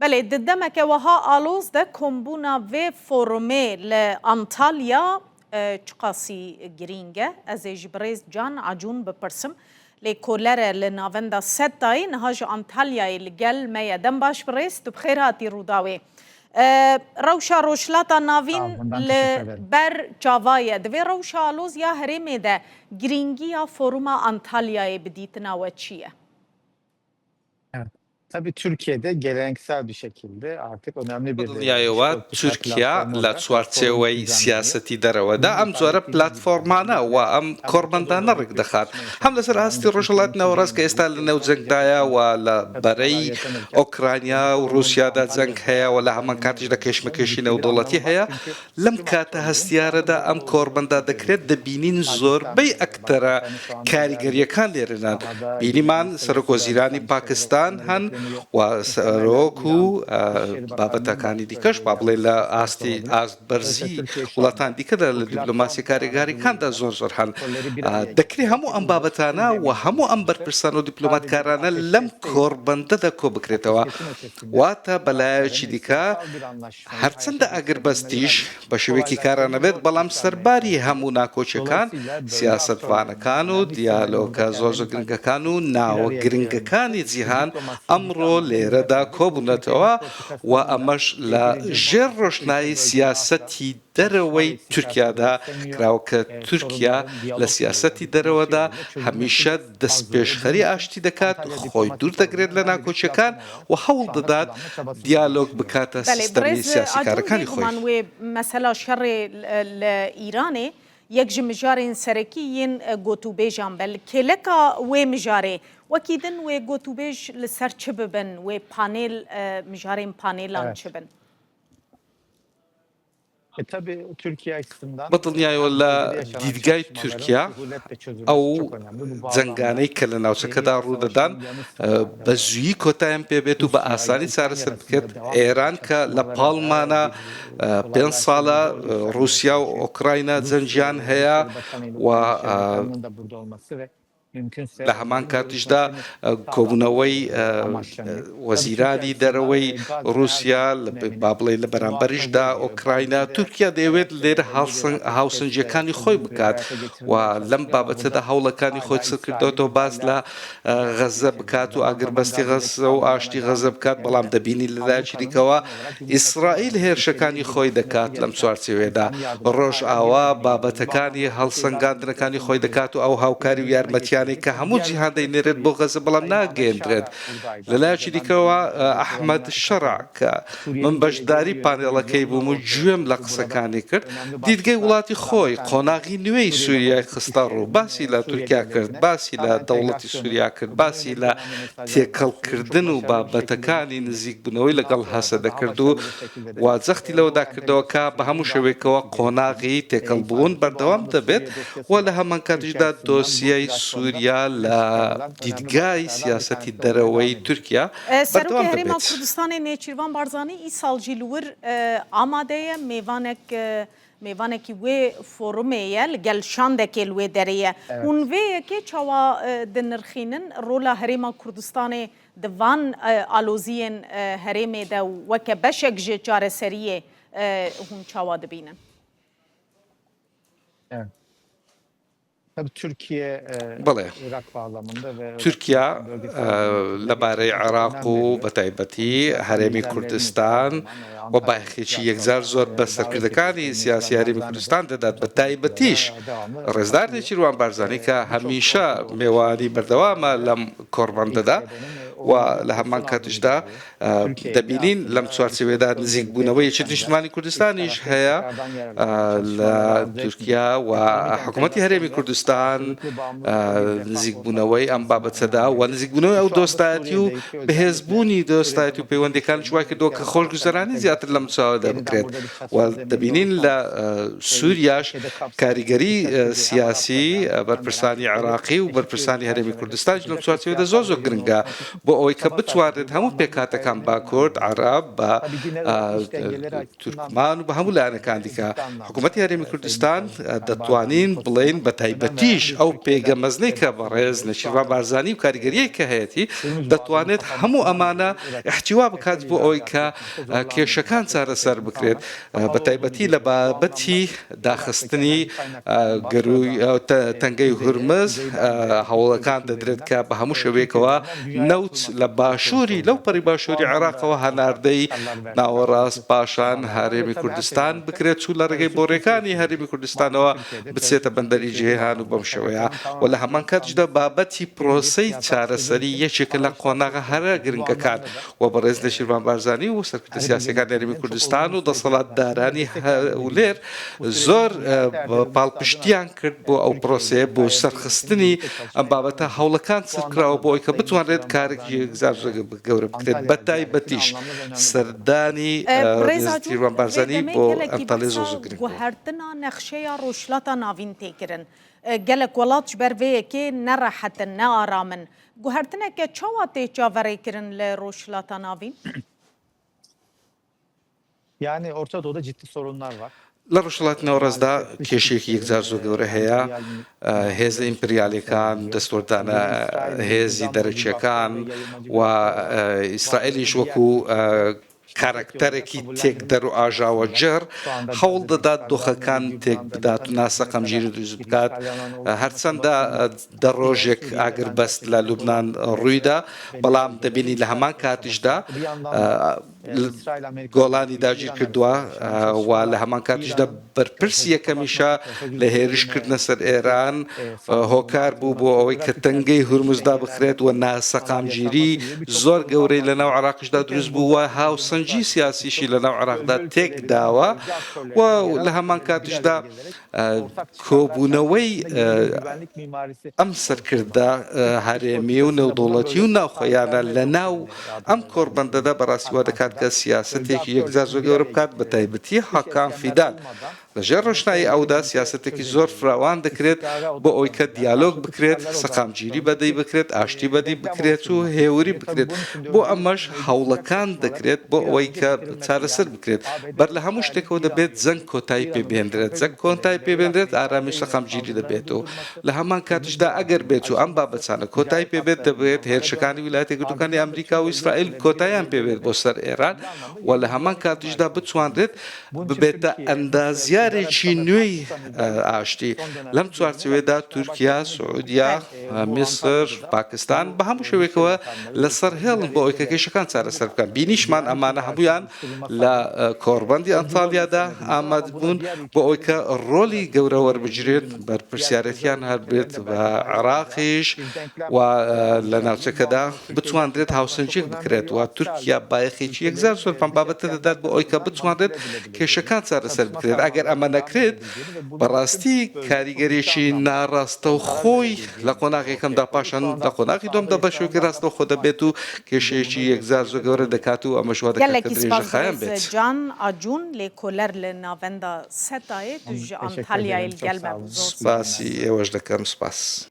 Belê, di demeke wiha aloz de kombûna vê forumê li Antalya çiqasî girîng e? Ez ê ji birêz Can Acun bipirsim. Lê koler e li navenda SETAyê niha ji Antalyayê li gel me ye. Dem baş birêz, tu bi xêr hatî Rûdawê. Rewşa Rojhilata Navîn li ber çava ye. Di vê rewşa aloz ya herêmê de girîngiya foruma Antalyayê bi dîtina we çi ye? Tabii Türkiye'de geleneksel bir şekilde artık önemli بە bir دڵنیایەوە تورکیا لە چوارچێوەی سیاسەتی دەرەوەدا ئەم جۆرە پلاتفۆرمانە و ئەم کۆڕبەندانە ڕێکدەخات، هەم لەسەر ئاستی ڕۆژهەڵاتی ناوەڕاست کە ئێستا لەنێو جەنگدایە و لە بەرەی ئۆکرانیا و ڕووسیادا جەنگ هەیە و لە هەمان کاتیشدا کێشمەکێشی نێودەوڵەتی هەیە، لەم کاتە هەستیارەدا ئەم کۆڕبەندە دەکرێت، دەبینین زۆربەی ئەکتەرە کاریگەرییەکان لێرەدان، بینیمان سەرۆک وەزیرانی پاکستان هەن و سەرۆک و بابەتەکانی دیکەش با بڵێ لە ئاستی ئاست بەرزی وڵاتان دیکەدا لە دیپلۆماسی کاریگاریکاندا زۆر زۆر هەن. دەکرێت هەموو ئەم بابەتانە و هەموو ئەم بەرپرسان و دیپلۆماتکارانە لەم کۆڕبەندەدا کۆبکرێتەوە، واتە بەلایەکی دیکە هەرچەندە ئاگربەستیش بە شێوەیەکی کارا نەبێت، بەڵام سەرباری هەموو ناکۆکیەکان، سیاسەتڤانەکان و دیالۆگە زۆر زۆر گرنگەکان و ناوە گرنگەکانی جیهان ئەمڕۆ لێرەدا کۆبوونەتەوە و ئەمەش لە ژێر ڕۆشنایی سیاسەتی دەرەوەی تورکیادا کراوە کە تورکیا لە سیاسەتی دەرەوەدا هەمیشە دەستپێشخەری ئاشتی دەکات، خۆی دوور دەگرێت لە ناکۆکیەکان و هەوڵ دەدات دیالۆگ بکاتە بەلێ سیستەمی بڕێز سیاسی ئاجون کارەکانی خۆی. بێگومان وێ مەسەلا شەڕێ لە ئیرانێ یەک ji mijarên serekî yên gotûbêjan be. Li kêleka wê mijarê wekî din wê gotûbêj li ser çi bibin, wê panêl mijarên panêlan çi bin? بە دڵنیایەوە لە دیدگای تورکیا ئەو جەنگانەی کە لە ناوچەکەدا ڕوودەدان بە زوویی کۆتایان پێبێت و بە ئاسانی چارەسەر بکرێت، ئێران کە لە پاڵمانە پێنج ساڵە ڕووسیا و ئۆکراینا جەنگیان هەیە و لە هەمان کاتیشدا کۆبوونەوەی وەزیرانی دەرەوەی رووسیا با بڵێ لە بەرامبەریشدا ئۆکراینا تورکیا دەیەوێت لێرە هاوسەنگیەکانی خۆی بکات و لەم بابەتەدا هەوڵەکانی خۆی چڕ کردوەوە باس لە غەزە بکات و ئاگربەستی غەزە و ئاشتی غەزە بکات بەڵام دەبینی لەلایەکی دیکەوە ئیسرائیل هێرشەکانی خۆی دەکات لەم چوارچێوەیەدا ڕۆژئاوا بابەتەکانی هەڵسەنگاندنەکانی خۆی دەکات و ئەو هاوکاری و یارمەتیانەی کە هەموو جیهان دەینێرێت بۆ غەزە بەڵام ناگەیەندرێت لەلایەکی دیکەوە ئەحمەد شەرع کە من بەشداری پانێڵەکەی بووم و گوێم لە قسەکانی کرد دیدگەی وڵاتی خۆی قۆناغی نوێی سووریای خستەڕوو باسی لە تورکیا کرد باسی لە دەوڵەتی سووریا کرد باسی لە تێکەڵکردن و بابەتەکانی نزیکبوونەوەی لەگەڵ هەسەدە کرد و و جەختی لەوەدا کردەوە کە بە هەموو شێوەیەکەوە قۆناغی تێکەڵبوون بەردەوام دەبێت و لە هەمانکاتیشدا دۆسیەی سووریا لە دیدگای سیاسەتی دەرەوەی تورکیا سەرۆکی بەردەوام هەرێما دەبێت. کوردستانێ نێچیرڤان بارزانی ئیساڵ ژی li wir ئامادە ye، mêvanek Mêvanekî wê forumê ye li gel şandekê li wê derê ye. Hûn vê yekê çawa dinirxînin rola Herêma Kurdistanê di van aloziyên herêmê de weke beşek ji çareseriyê hûn çawa dibînin? بەڵێ، تورکیا لەبارەی عێراق و بەتایبەتی هەرێمی کوردستان و بایەخێکی یەکجار زۆر بە سەرکردەکانی سیاسی هەرێمی کوردستان دەدات بە تایبەتیش ڕێزدار نێچیروان بارزانی کە هەمیشە مێوانی بەردەوامە لەم کۆڕبەندەدا و لە هەمان کاتیشدا دەبینین لەم چوارچێوەیەدا نزیکبوونەوەی یەکێتی نیشتمانی کوردستانیش هەیە لە تورکیا و حکوومەتی هەرێمی کوردستان نزیکبوونەوەی ئەم بابەتەدا و نزیکبوونەوەی ئەو دۆستایەتی و بەهێزبوونی دۆستایەتی و پەیوەندیەکان وای کردووە کە خۆشگوزەرانی زیاتر لەم چاوەدا بکرێت و دەبینین لە سووریاش کاریگەری سیاسی بەرپرسانی عێراقی و بەرپرسانی هەرێمی کوردستانیش لەم چوارچێوەدا زۆر زۆر گرنگە. بۆ. بۆ ئەوەی کە بتوانرێت هەموو پێکهاتەکان بە کورد، عەرەب، بە تورکمان و بە هەموو لایەنەکان دیکە حکوومەتی هەرێمی کوردستان دەتوانین بڵێین بە تایبەتیش ئەو پێگە مەزنەی کە بەڕێز نێچیرڤان بارزانی و کاریگەریی کە هەیەتی دەتوانێت هەموو ئەمانە ئیحتیوا بکات بۆ ئەوەی کە کێشەکان چارەسەر بکرێت بە تایبەتی لە بابەتی داخستنی گەرووی تەنگەی هورمز هەوڵەکان دەدرێت کە بە هەموو شێوەیەکەوە نەوت لە باشووری لەو پەڕی باشووری عێراقەوە هەناردەی ناوەڕاست پاشان هەرێمی کوردستان بکرێت چوو لە ڕێگەی بۆڕیەکانی هەرێمی کوردستانەوە بچێتە بەندەری جیهان و بەم شێوەیە و لە هەمان کاتیشدا بابەتی پرۆسەی چارەسەری یەکێکە لە قۆناغە هەرە گرنگەکان و بەڕێز نێچیرڤان بارزانی و سەرکردە سیاسیەکانی هەرێمی کوردستان و دەسەڵاتدارانی هەولێر زۆر پاڵپشتیان کرد بۆ ئەو پرۆسەیە بۆ سەرخستنی ئەم بابەتە هەوڵەکان چرکراوە بۆ ئەوەی کە بتوانرێت کارێکی یەکجار گەورە بکرێت بە تایبەتیش سەردانی نێچیرڤان بارزانی بۆ ئەنتاڵیا زۆر زۆر گرنگ بوو. گوهەرتنا نەخشەیا ڕۆژهەڵاتا ناڤین تێ کرن. گەلەک وەڵات ji ber vê yekê ne rehet in, ne aram in. Guhertineke çawa tê çaverêkirin li Rojhilata Navîn? Yani Orta Doğu'da ciddi sorunlar var. لە ڕۆژهەڵاتی ناوەڕاستدا کێشەیەکی یەکجار زۆر گەورە هەیە، هێزە ئیمپریالیەکان، دەستوەردانە هێزی دەرەکیەکان و ئیسرائیلیش وەکو کارەکتەرێکی تێکدەر و ئاژاوەگێڕ هەوڵ دەدات دۆخەکان تێک بدات و ناسەقامگیری دروست بکات، هەرچەندە دە ڕۆژێک ئاگربەست لە لوبنان ڕوویدا، بەڵام دەبینی لە هەمان کاتیشدا گۆڵانی داگیرکردووە و لە هەمان کاتیشدا بەرپرسی یەکەمیشە لە هێرشکردنە سەر ئێران هۆکار بوو بۆ ئەوەی کە تەنگەی هورمز دابخرێت و ناسەقامگیری زۆر گەورەی لە ناو عێراقیشدا دروست بوو و هاوسەنگی سیاسیشی لە ناو عێراقدا تێکداوە و لە هەمان کاتیشدا کۆبوونەوەی ئەم سەرکردە هەرێمی و نێودەوڵەتی و ناوخۆیانە لە ناو ئەم کۆڕبەندەدا بەڕاستی وا دەکات کە سیاسەتێکی یەکجار زۆر گەورە بکات بە تایبەتی هاکان فیدان لە ژێر ڕۆشنایی ئەودا سیاسەتێکی زۆر فراوان دەکرێت بۆ ئەوەی کە دیالۆگ بکرێت، سەقامگیری بەدی بکرێت، ئاشتی بەدی بکرێت و هێوری بکرێت، بۆ ئەمەش هەوڵەکان دەکرێت بۆ ئەوەی کە چارەسەر بکرێت. بەر لە هەموو شتێکەوە دەبێت جەنگ کۆتایی پێ بهێندرێت، جەنگ کۆتایی پێ بێنرێت ئارامی و سەقامگیری دەبێت و لە هەمان کاتیشدا ئەگەر بێت و ئەم بابەتانە کۆتایی پێ بێت دەبێت هێرشەکانی ویلایەتە یەکگرتووەکانی ئەمریکا و ئیسرائیل کۆتاییان پێ بێت بۆ سەر ئێران و لە هەمان کاتیشدا بتوانرێت ببێتە ئەندازیارێکی نوێی ئاشتی. لەم چوارچێوەیەدا تورکیا، سعودیە، میسر، پاکستان بە هەموو شێوەیەکەوە لەسەر هێڵن بۆ ئەوەی کە کێشەکان چارەسەر بکەن. بینیشمان ئەمانە هەموویان لە کۆڕبەندی ئەنتاڵیادا ئامادبوون بۆ ئەوەی کە ڕۆلی گەورە وەربگرێت، بەرپرسیارێتیان هەبێت بە عێراقیش و لە ناوچەکەدا بتواندرێت هاوسەنگییەک بکرێت و تورکیا بایەخێکی یەکجار زۆر بەم بابەتە دەدات بۆ ئەوەی کە بتوانرێت کێشەکان چارەسەر بکرێت، ئەگەر ئەمە نەکرێت بەڕاستی کاریگەریی ناڕاستەوخۆی لە قۆناغی یەکەمدا پاشان لە قۆناغی دووەمدا بە شێوەیەکی ڕاستەوخۆ دەبێت و کێشەیەکی یەکجار زۆر گەورە دەکات و ئەمەش وا دەکات کە گەلەکی سپاس درێژەخایەن بەڕێز بێت. جان ئاجون لێکۆلەر لە ناڤەندا سەتایێ تو ژ Teşekkür ئانتالیایێ ederim. li Çok gel me sağ bû olun. زۆر سپاس. سپاسی ئێوەش دەکەم سپاس.